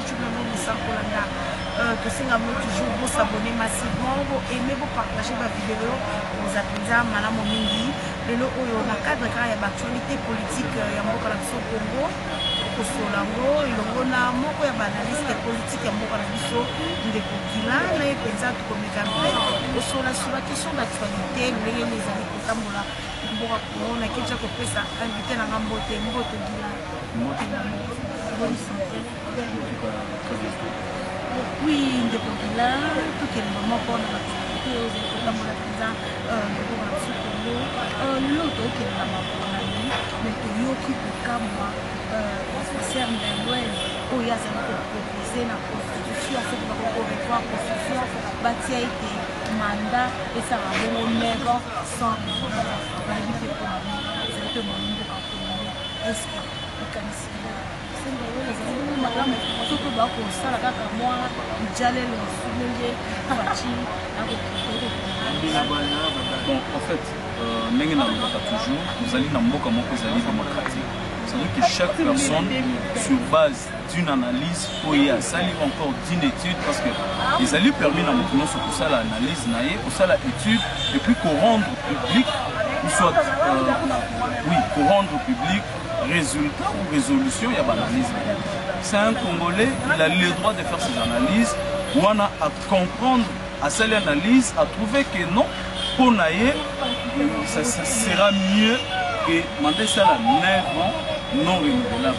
YouTube na bomesana kolanda. Tosenga bino toujours bosabonner massivement, boaime, bopartage bavideo. Oza mpenza malamu mingi. Lelo oyo, na cadre kaka ya baactualité politique ya mboka na biso Congo, kosola yango elongo na moko ya baanalyste politique ya mboka na biso, ndeko Gila. Na ye mpenza tokomeka mpe kosola sur la question d'actualité, ndenge nini ezali kotambola na mboka Congo. Naketya kopesa invité na nga mbote. Mbote, Gila. Mbote. Bonne santé? Oui, ndeko Gila, tokende moko na baactualité oyo ezali kotambola mpenza na mboka na biso Congo. Lelo tokende na maponami, mais toyoki kokamwa, professeur Ndaywel oyo azali kopropose na constitution, soki bakokorevoir constitution, batia ete mandat esala bongo 9 ans sans renouvelable. Bayebi te mpona ezali mpe moyi mboka Congo. Est ce que likanisi ezali bongo malamu, soki bakosala kaka mwa jalelo ndenge Fatshi? Bon, en fait, ndenge nalobaka toujours, tozali na mboka moko ezali démocratique, c'est-à-dire que chaque personne, sur base d'une analyse oyo asali, encore d'une étude, parce que ezali permis na moto nyonso kosala analyse na ye, kosala étude et puis korendre public, ou soit oui, korendre public résultat ou résolution ya baanalyse. C'est un Congolais, il a le droit de faire ses analyses wana, à comprendre, asali analyse, a trouvé que non, mpo na ye ça sera mieux que mandat esala 9 ans non renouvelable.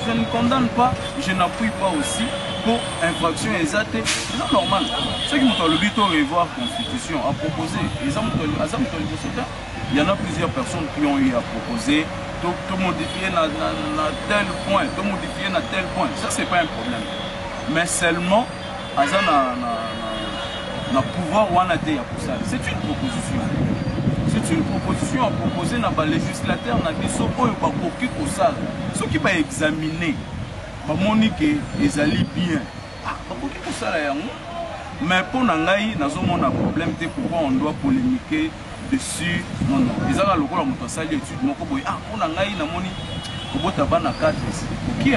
Je ne condamne pas, je n'appuie pas aussi pour infraction eza te, eza normal. Soki moto alobi to revoir constitution, a proposé, eza moto aza moto ya liboso te. Il y en a plusieurs personnes qui ont eu à proposer to modifier na tel point, to modifier na tel point. Ça, c'est pas un problème, mais seulement aza na pouvoir wana te ya kosala. C'est une proposition, c'est une proposition à proposer na balégislateur na biso oyo bakoki kosala. Soki baexamine, bamoni ke ezali bien, ah, bakoki kosala yango. Mais mpo na ngai, nazomona problème te. Pourquoi on doit polémiquer dessus? Non, non, ezaka lokola moto asali étude moko boye: ah, mpo na ngai namoni kobota bana 4 oki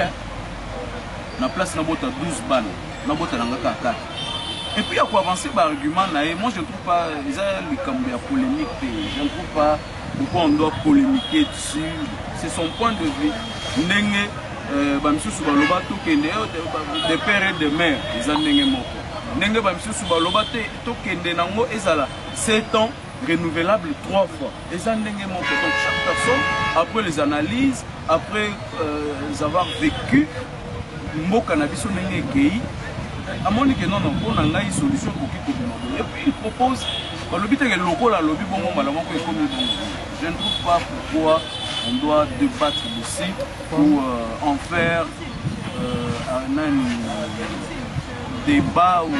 na place nabota 12 bana, nabota na nga kaka 4, et puis ya koavancer baargument na ye. Moi, je ne trouve pas eza likambo ya polémique te. Je ne trouve pas pourquoi on doit polémiquer dessus. C'est son point de vue. Ndenge bamisusu baloba tokende de père et de mère, eza ndenge moko. Ndenge bamisusu baloba te tokende nango ezala 7 ans renouvelable trois fois, eza ndenge moko. Donc chaque personne, après les analyses, après avoir vécu mboka na biso ndenge ekei, amoni ke non, non, mpo na ngai solution ekoki kobima boye, et puis il propose. Balobi teke lokola alobi bongo, mbala moko ekomi bongo. Je ne trouve pas pourquoi on doit débattre dessus ou en faire un débat ou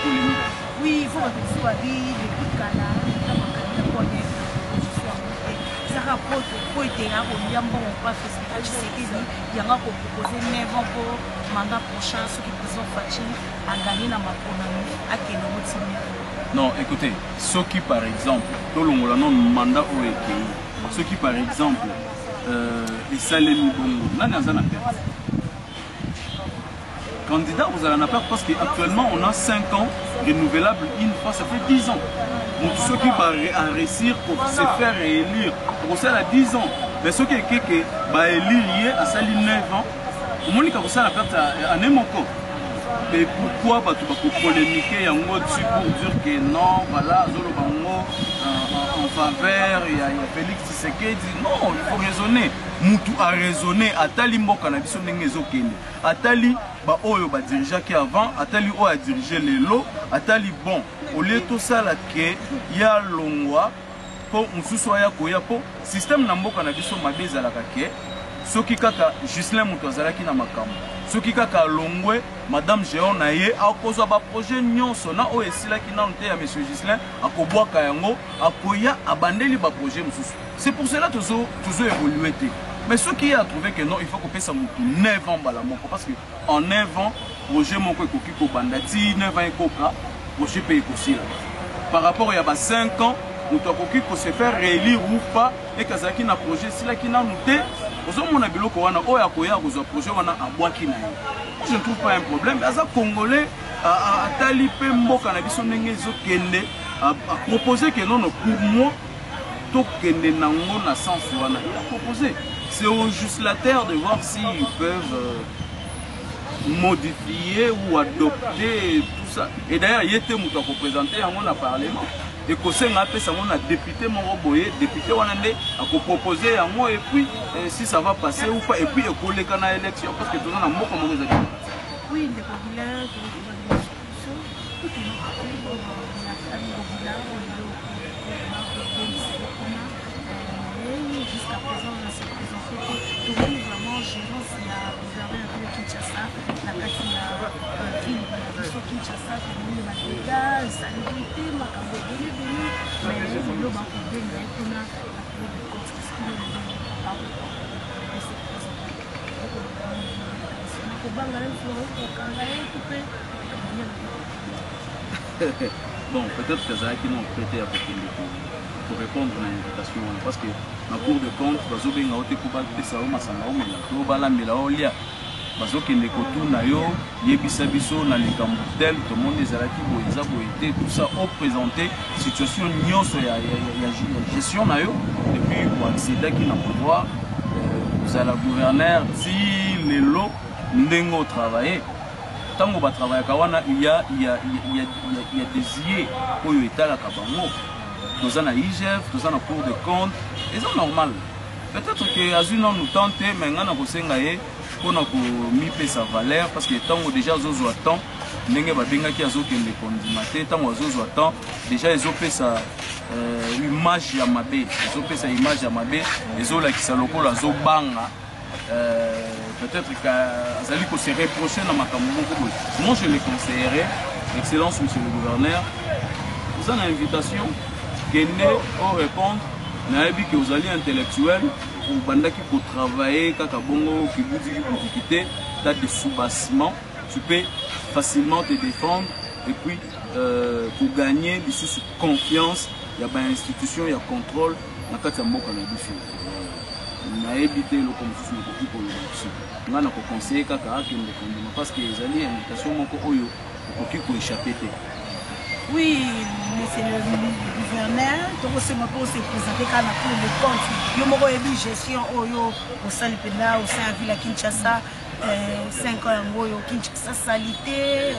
polémique. Oui, il faut bato mosusu babi depuis kala makambo pone proposition yango te, ezaka po ete akolia mbongo pa Tshisekedi, yango akopropose 9 ans mpo mandat prochain, soki président Fatshi aganye na maponami, akende ngo ti 9. Non, écoutez, soki par exemple tolongola non mandat oyo ekei, soki par exemple esalemi bongo, nani aza na perte? Candidat kozala na perte, parce que actuellement on a 5 ans renouvelable une fois, ça fait 10 ans. Moto soki baréussir pour se faire réélire, okosala 10 ans. Mais soki ekeke baélire ye, asali 9 ans, omonika kosala perte année moko. Mais pourquoi bato bakopolémique yango dessus pour dire que non, voilà, azoloba yango en faveur ya Félix Tshisekedi? Non, il faut raisonner. Mutu araisonne, atali mboka na biso ndenge ezokende, atali baoyo badirigeaki avant, atali oyo adirige lelo, atali bon, au lieu tosala ke ya longwa mpo mosusu aya koya, mpo système na mboka na biso mabe ezalaka ke soki kaka Gislin moto azalaki na makambo, soki kaka alongwe, madame Géon na ye akozwa baprojet nyonso na oyo esilaki nanu te ya monsieur Gislin, akobwaka yango, akoya abandeli baprojet mosusu. C'est pour cela tozo tozo évoluer te. Mais soki ye atrouve que non, il faut kopesa motu 9 ans mbala moko, parce que en 9 ans projet moko ekoki kobanda ti 9 ans ekoka, projet mpe ekosila, par rapport ya ba 5 ans, moto akoki kose faire réélire ou pas, eke azalaki na projet esilaki nanu te. Ozomona biloko wana, oyo akoya kozwa projet wana, abwaki na ye. Moi, je ne trouve pas un problème. Aza Congolais, atali mpe mboka na biso ndenge ezokende, apropose que non, pour moi tokende nango na sens wana. Il a proposé, c'est aux législateurs de voir s'ils peuvent modifier ou adopter tout ça. Et d'ailleurs, ye te moto akoprésente yango na parlement. Ekosenga apesa yango na député moko boye, député wana nde akopropose yango, et puis si ça va passer ou pas, et puis ekoleka na élection, parce que toza na mboka moko eza démocratique. Oui, ndeko Gila, biso na famille Gila oyo kuna, jusqu'à présent na se présente te. Tomoni vraiment gérance ya gouverneur ya Kinshasa na kati ya ville na biso Kinshasa. Tomoni badégâts, insalubrité, makambo ebele ebele, mais lelo bakobenga ye kuna na Cour de compte. Se présente, kobanga ye mosu bakokanga ye to mpe? Bon, peut-être que azalaki non prêt ya kokende korépondre na invitation wana, parce que na Cour de compte bazobenga yo te mpo bapesa yo masanga omela to balambela olia. Bazokende kotuna yo: yebisa biso na likambo tel, tomoni ezalaki boye, eza boye te, tout ça. Oprésente situation nyonso ya gestion na yo depuis oaccédaki na pouvoir, ozala gouverneur ti lelo, ndenge otravaille. Ntango batravaillaka wana, il y a des yeux oyo etalaka bango. Toza na IGF, toza na Cour de compte, eza normal. Peut-être que azwi nanu temps te, mais ngai na kosenga ye mpona komipesa valeur, parce que ntango déjà azozwa temps, ndenge babengaki, azokende kondima te. Ntango azozwa temps déjà, ezopesa image ya mabe, ezopesa image ya mabe, ezolakisa lokola azobanga. Peut-être qu'azali kose reprocher na makambo moko boye. Moi, je le conseillerais: excellence monsieur le gouverneur, oza na invitation, kende orépondre. Nayebi ke ozali intellectuel, obandaki kotravaille kaka bongo kibutiki butiki te, t'as des soubassements, tu peux facilement te défendre et puis kogagner lisusu confiance ya bainstitution ya contrôle na kati ya mboka na biso. Nayebi te eloko mosusu nakoki koloba. Biso, ngai nakoconseille kaka akende kondima, parce que ezali invitation moko oyo okoki koéchappe te. Oui, monsieur le gouverneur, tokosenga mpo ose présente kaka na Cour de compte. Yo moko oyebi gestion oyo osali mpenza au sein ya ville ya Kinshasa. 5 ans yango oyo, Kinshasa salité,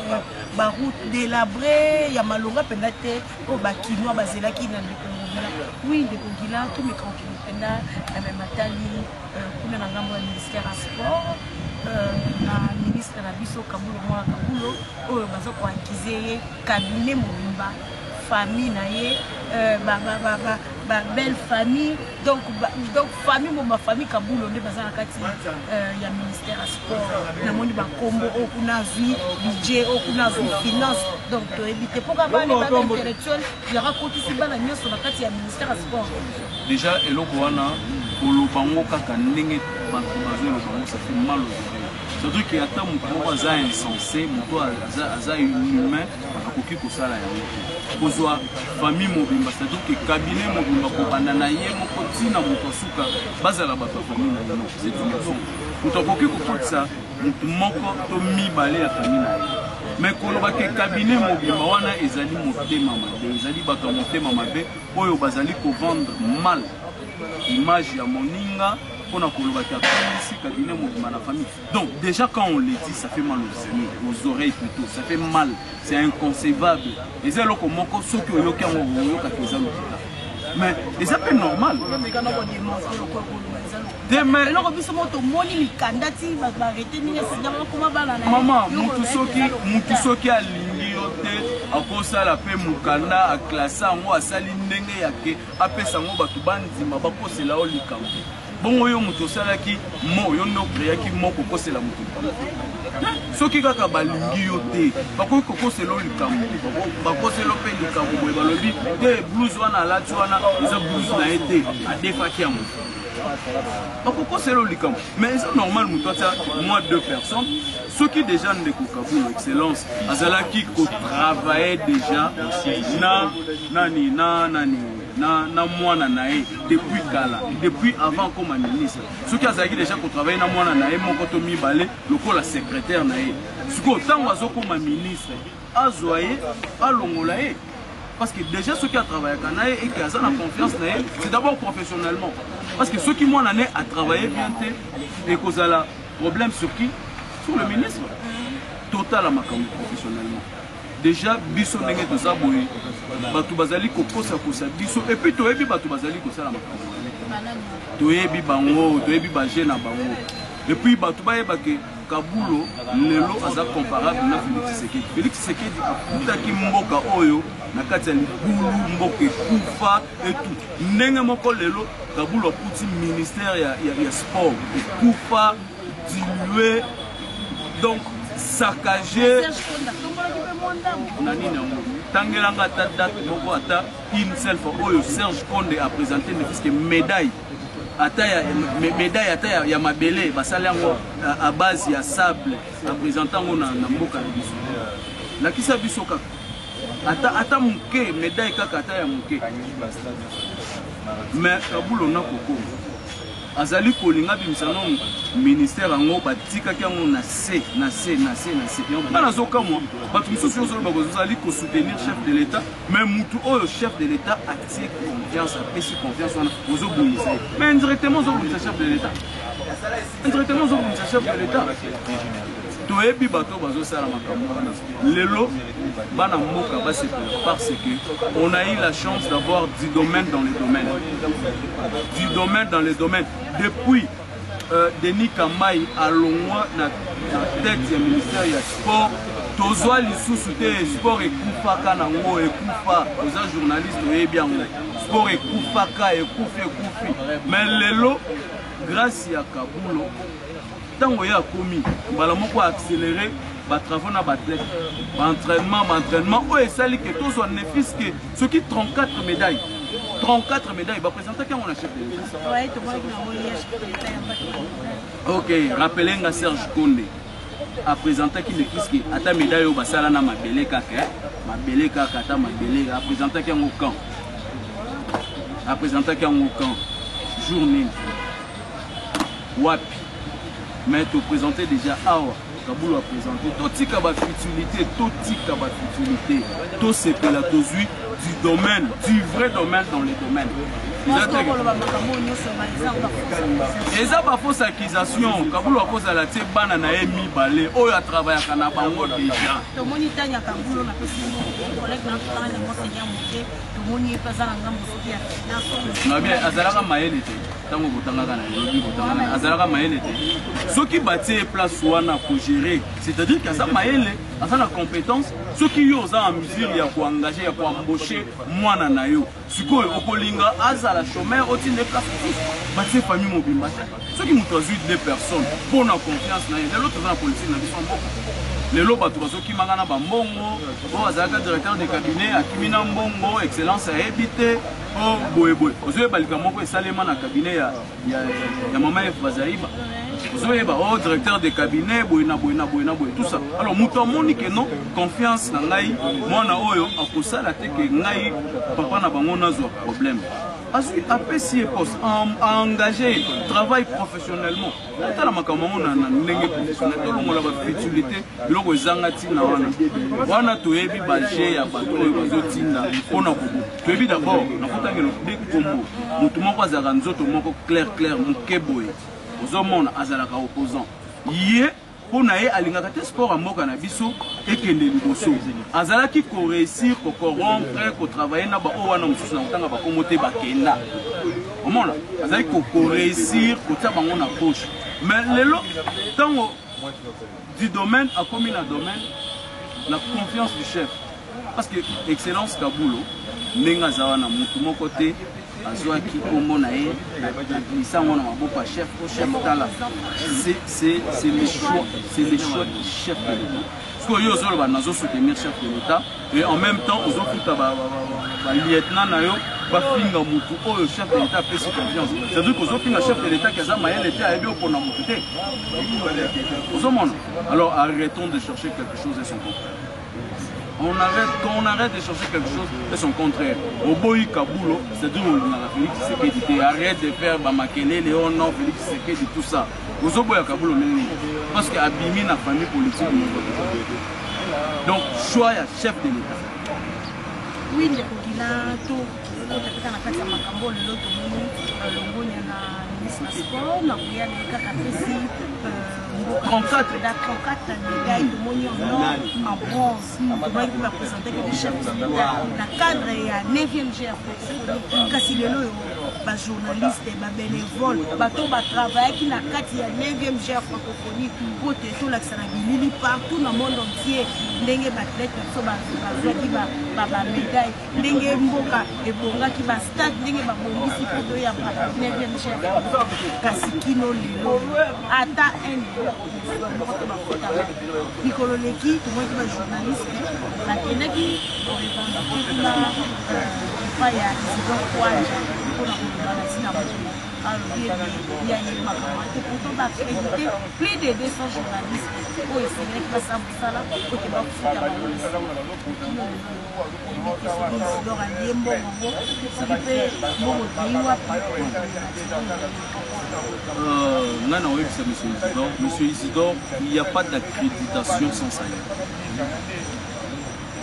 baroute délabré, ya malonga mpenza te oyo bakinois bazelaki na ndeko Ngobila. Oui, ndeko Gila, tomeka kokende mpenza na mema tali kuna na ngambo ya ministère ya sport, na ministre na biso Kabulo Mwana Kabulo, oyo baza koaccuser ye, cabinet mobimba, famille na ye, belle famille, donc famille mobimba, famille Kabulo nde baza na kati ya ministère ya sport. Namoni bakombo oyo kuna azwi budget, oyo kuna azwi finance. Donc toyebi te mpoka bana bana intellectuel yaka kotisi bana nyonso na kati ya ministère ya sport. Déjà eloko wana, koloba ngo kaka ndenge bato bazoloba ngo, ça fait mal aux oreilles, surtout ke ata moto moko aza insensé, moto aza inhumain akoki kosala yango te, kozwa famille mobimba, c'est-à-dire ke cabinet mobimba, kobanda na ye moko ntina moto asuka, bazala bato ya famille na ye. Non, c'est du mensonge. Moto akoki kokotisa motu moko to mibale ya famille na ye, mais koloba ke cabinet mobimba wana, ezali motema mabe, ezali bato ya motema mabe oyo bazali kovendre mal image ya moninga mpona koloba ke akomisi cabinet mobimba na famille. Donc déjà, quand on le dit, ça fait mal aux, aux oreilles plutôt, ça fait mal, c'est inconcevable. Eza eloko moko soki oyoki yango, oyokaki eza lokuta, mais eza mpe normal. Eloko biso moko tomoni mikanda ti bato baarrêter ndenge esika bakoma bana na Mama, mutu soki alingi yo te, akosala mpe mokanda, aklase yango, asali ndenge yake apesa yango, bato bandima, bakosela yo likambo bongo. Yo moto osalaki mo, yo nde okreaki mo kokosela moto likambo. Soki kaka balingi yo te, bakoki kokosela yo likambo, bakosela mpe likambo boye, balobi te blouse wana alati wana eza blouse na ye te, adefaki yango, bakokosela yo likambo. Mais eza normal moto atia moi deux personnes. Soki déjà ndeko Kabulo, excellence, azalaki kotravaille déjà na nani na nani. na mwana na ye depuis kala, depuis avant akoma ministre. Soki azalaki déjà kotravaille na mwana na ye moko to mibale lokola secrétaire na ye, sikoyo ntango azokoma ministre, azwa ye, alongola ye, parce que déjà soki atravaillaka na ye eke aza na confiance na ye, c'est d'abord professionnellement, parce que soki mwana ne atravaille bien te, ekozala problème sur qui? Sur le ministre. Totala makambo professionnellement. Déjà biso ndenge toza boye, bato bazali kokosakosa biso, et puis toyebi bato bazali kosala makambo, toyebi bango, toyebi baje na bango. Et puis bato bayeba ke Kabulo lelo aza comparable na Félix Tshisekedi. Félix Tshisekedi akutaki mboka oyo na kati ya libulu, mboka ekufa etu. Ndenge moko lelo Kabulo akuti ministère ya sport ekufa, dilué, donc saccagé. Na nini yango? Tangelanga ata date moko, ata une seule fois oyo Serge Konde a présenté ne fût-ce que médaille, ata ya médaille, ata ya mabele basali yango à base ya sable, aprésente yango na mboka na biso. Lakisa biso kaka ata moke, médaille kaka ata ya moke. Mais Kabulo na kokoma azali kolinga bimisa nano ministère yango, batikaki yango na se, na se, na se, na se. Nga nazokamwa bato mosusu oyo ozoloba ozali kosoutenir chef de l'État, mais mutu oyo chef de l'État atie confiance, apesi confiance wana, ozobundisa ye. Mais indirectement ozobundisa chef de l'État, indirectement ozobundisa chef de l'État. Toyebi bato bazosala makambo wana. Lelo bana mboka basepela parce que on a eu la chance d'avoir du domaine dans le domaine, du domaine dans le domaine. Depuis Denis Kambayi alongwa na tête ya ministère ya sport, tozwa lisusu te. Sport ekufaka nango, ekufa. Oza journaliste, oyebi yango. Sport ekufaka, ekufi, ekufi. Mais lelo, grâce ya Kabulo, ntango ye akomi, mbala moko accéléré batravaux na baathlète, baentraînement, baentraînement oyo esali ke tozwa ne fût-ce que soki 34 médailles, 34 médailles baprésentaki yango na chef de l'État. Ok, rappele nga, Serge Konde aprésentaki ne fût-ce que ata médaille oyo basala na mabele kaka, mabele kaka, ata mabele, aprésentaki yango quand? Aprésentaki yango quand, jour nini, wapi? Mais toprésente déjà awa, Kabulo aprésente. Totika bafutilité, totika bafutilité, tosepela. Tozwi du domaine, du vrai domaine dans le domaine. Eza bafausse accusation. Kabulo akozala tie bana na ye mibale oyo atravaillaka na bango déjà. Tomoni Tanya Kabulo, napesi collègue na totanga na monseigneur moke, tomoni ye mpe aza na ngambo soki ya finance. Na bien, azalaka mayele te. Ntango botangaka na elobi, botangaka, azalaka mayele te. Soki batie ye place wana kogérer, c'est-à-dire ke aza mayele, aza na compétence. Soki yo oza en mesure ya koengage, ya koembauche mwana na yo, sikoyo okolinga azala chômeur, otinda place mosusu, batie famille mobimba te. Soki moto azwi deux personnes mpo na confiance na ye, lelo toza na politique na biso ya mboka, lelo bato bazokimaka na bambongo. Oyo azalaka directeur de cabinet akimi na mbongo, excellence ayebi te o boyeboye. Ozoyeba likambo moko esalema na cabinet ya mama Eve Bazaiba, ozoyeba o directeur de cabinet boye na boye na boye na boye, tout ça. Alors moto amoni ke non, confiance na ngai, mwana oyo akosala te ke ngai papa na bango nazwa problème, azwi, apesi ye poste, engagé, travaille professionnellement. Otala makambo yango na ndenge professionnel. Tolongola bafutilité, biloko ezanga ntina wana. Wana toyebi baje ya bato oyo bazotinda mpona kobo. Toyebi d'abord, nakotangela de kombo motu moko azalaka nzoto moko clair clair, moke boye, ozomona azalaka opposant. Ye mpo na ye alingaka te sport ya mboka na biso ekende liboso. Azalaki koréussir kocorrompre, kotravaille na baoyo wana mosusu na kotanga bakombo te, bakenda. Omona azalaki koréussir kotia bango na poche. Mais lelo, ntango du domaine akomi na domaine, la confiance du chef, parce que excellence Kabulo ndenge aza wana, motu moko te azwaki nkombo na ye, aglisa yango na maboko ya chef. O chef, tala, c'est le choix, c'est le choix du chef de l'État. Sikoyo yo ozoloba nazosoutenir chef de l'État et en même temps ozofuta balieutenant na yo bafinga motu oyo chef de l'État apesi confiance. C'est-à-dire kozofinga chef de l'État ki aza mayele te, ayebi opona motu te. Ozomona? Alors arrêtons de chercher quelque chose et son contraire. On arrête, quand on arrête de chercher quelque chose et son contraire. Oboyi Kabulo, c'est-à-dire olingaka Félix Tshisekedi te. Arrête de faire ba makelele, oh non, Félix Tshisekedi, tout ça. Ozoboya Kabulo ndenge nini? Parce que abimi na famille politique moko. Donc choix ya chef de l'État. Oui, ndeko Gila, to kota kaka na kati ya makambo lelo tomoni longonya na ministre ya sport na koya na ye kaka apesi 34 34 médaille tomoni en or, en bronze. Tomonaki mpe bapresentaki mpe chef de l'État na cadre ya 9e jeu ya francophonie. Kasi lelo oyo bajournaliste, babénévole, bato batravaillaki na kati ya 9e jeu ya francophonie mpo te tolakisa na bilili partout na monde entier ndenge baathlète na biso bazwaki bamédaille, ndenge mboka ebongaki, bastade ndenge babongisi mpo toyamba 9e jeu. Kasi kino lelo ata un moko te bafutaka. Mikolo leki tomonaki bajournaliste bakendaki korevendiquer kuna epai ya Isidore Kwanja mpona koloba na ntina mbongo. Alobi ete ya ye makambo te, pourtant baaccrédité plus de 200 journalistes oyo esengelaki basala mosala po te bafuta bango. Kino lelo toyebi te soki Isidore alie mbongo yango, soki mpe mbongo ekei wapi. Nga na oyebisa monsieur Isidore, monsieur Isidore, il n'y a pas d'accréditation sans salaire.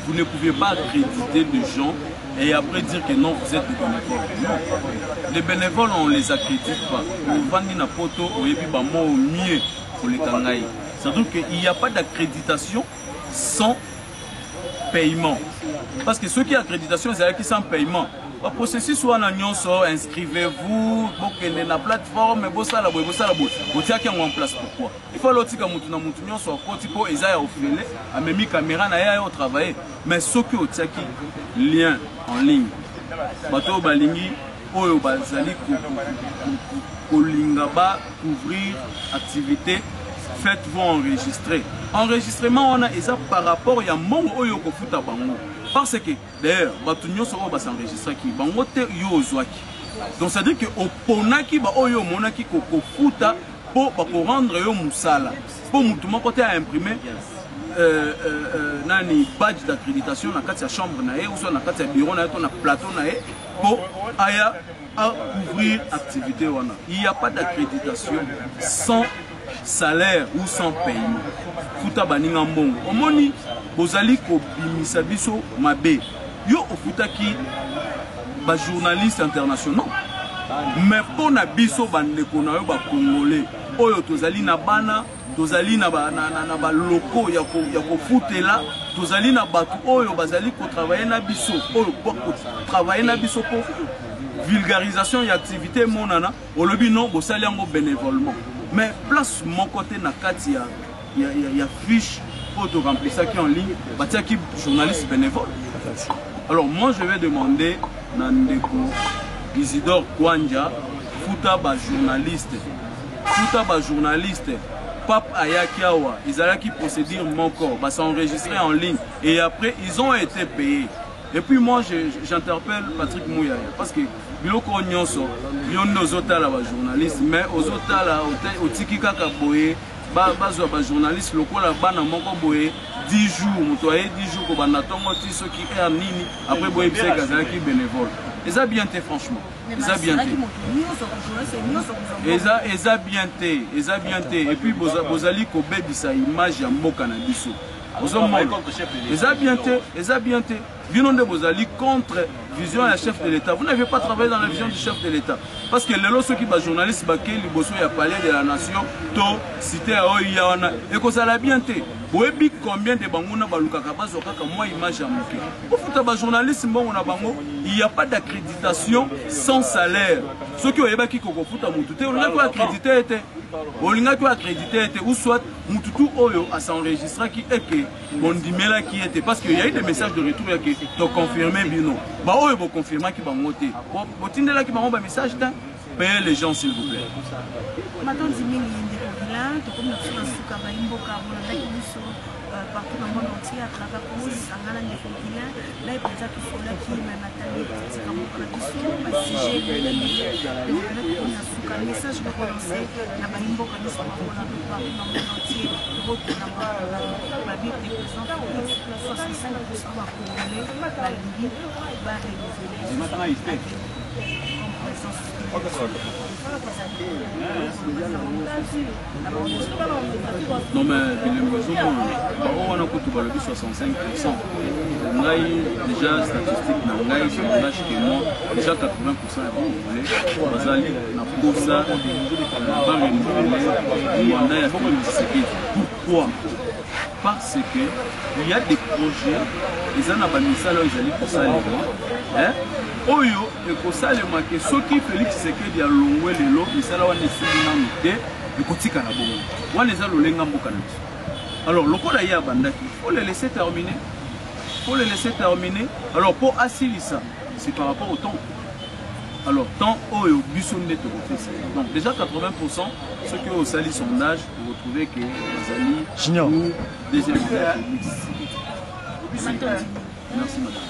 Vous ne pouvez pas accréditer des gens et après dire que non, vous êtes des bénévoles. Non. Les bénévoles, on ne les accrédite pas. Ovandi na poto, oyebi ba mots mieux koleka ngai. C'est-à-dire qu'il n'y a pas d'accréditation sans paiement. Parce que ceux qui accréditation ezalaki sans paiement, ba processus wana nyonso, inscrivez-vous, bokende na plateforme, bosala boye, bosala boye, botiaki yango en place pourquoi? Il faut lotika mutu na mutu nyonso akoti mpo eza ya ofele, amemi caméra na ye aye otravailler. Mais soki otiaki lien en ligne, bato oyo balingi, oyo bazali kolinga ba couvrir activité, faites-vous enregistrer. Enregistrement wana eza par rapport ya mbongo oyo okofuta bango, parce que d'ailleurs bato nyonso oyo basenregistraki bango te yo ozwaki. Donc c'est à dire que oponaki ba oyo omonaki kofuta mpo bakorendre yo mosala, mpo motu moko te aimprime nani badge d'accréditation na kati ya chambre na ye, ou soit na kati ya bureau na ye to na plateau na ye mpo aya a couvrir activité wana. Il n'y a pas d'accréditation sans salaire ou sans paiement. Futa baninga mbongo. Omoni bozali kobimisa biso mabe. Yo ofutaki ba journalistes internationaux, mais mpo na biso bandeko na yo ba congolais oyo tozali na bana, tozali na baloko ya kofutela, tozali na bato oyo bazali kotravailler na biso, oyo kotravailler na biso mpo vulgarisation ya activité emonana, olobi non, bosali yango bénévolement. Mais place moko te na kati ya fiche oyo toremplissaki en ligne batiaki journaliste bénévole. Alors moi je vais demander na ndeko Isidore Kwanja, futa bajournaliste, futa bajournaliste. Pape ayaki awa, ezalaki procédure moko, basenregistrer en ligne et après ils ont été payés. Et puis moi j'interpelle Patrick Muyaya, parce que biloko nyonso yo nde ozotala bajournaliste, mais ozotala otiki kaka boye, bazwa bajournaliste lokola bana moko boye 10 jours, moto aye 10 jours kobanda ntongo ti soki heure nini, après boyebisaki azalaki bénévole. Eza bien te, franchement eza bien te, eza bien te, eza bien te. Et puis bozali kobebisa image ya mboka na biso. Ozomona eza bien te, eza bien te. Bino nde bozali contre vision ya chef de l'État. Vous n'avez pas travaillé dans la vision du chef de l'État, parce que lelo soki bajournaliste bakei liboso ya palais de la nation to cité ya oyo ya wana, ekozala bien te. Boyebi combien de banguna balukaka bazwa kaka mwa image ya moke. Bofuta bajournaliste mbongo na bango. Il y a pas d'accréditation sans salaire. Soki oyebaki kokofuta motu te, olingaki oaccrédite ye te, olingaki oaccrédite ye te, ou soit mutu tu oyo asenregistraki eke bondimelaki ye te, parce que y a eu des messages de retour yake toconfirme bino. Baoyo boconfirmaki bango te, botindelaki bango bamessage te. Payez les gens, s'il vous plaît. Matondi mingi, ndeko Gila. Tokomi na biso na suka. Bayi mboka bolandaki biso. Partout na monde entier, à travers Congo Lisanga na ndeko Guilain na ye mpenza, tosolaki me matali politique ya mboka na biso, basujet ebele ebele. Ndeko Guilain, tokomi na suka. Message moko lance na bayi mboka nyonso bakola partout na monde entier. Tokokenda babi te président Félix, 65 % bacongolais balingi barenouveler comme président. Non, mais bilembo ezomona bango wana kutu balobi 65. Ngai déjà statistique na ngai, sondage que moi, déjà 80 % ya bacongolais bazali na posa barenouveler mandat ya Félix Tshisekedi. Pourquoi? Parce que il y a des projets, eza na bamisala oyo ezali kosalema, oyo ekosalema ke soki Félix Tshisekedi alongwe lelo, misala wana esili nanu te, ekotikala bongo. Wana eza lolenga mboka na biso. Alors lokola ye abandaki, faut le laisser terminer, faut le laisser terminer. Alors mpo asilisa, c'est par rapport au temps. Alors temps oyo biso nde tokopesa. Donc déjà 80, soki oyo osali sondage, oretrouve ke bazali Junior. Pour deuxième mandat ya Félix Tshisekedi. Merci, madame.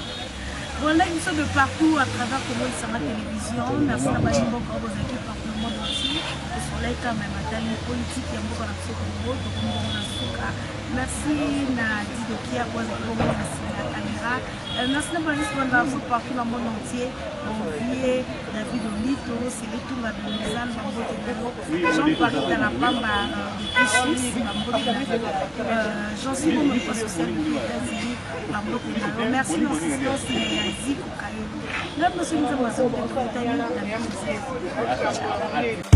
Voilà, biso de partout à travers Congo Lisanga Télévision. Merci na bayi mboka oyo bozalaki partout le monde entier. Tosolai quand même atali politique ya mboka na biso Congo. Tokomi bongo na suka. Merci na Dido Kia oyo azalaki bongo na nsima ya caméra. Merci na bayi banda biso partout dans le monde entier. Bon vieux David Olito, Seletunga de Lausanne, bambote na yo. Jean-Paris Talapamba depuis Suisse, bambote na yo. Jean Simon Molipa social depuis États-Unis, bambote na yo. Merci na assistance ya Ziko Kayolo. Ngai biso nzambe azokutani na biso.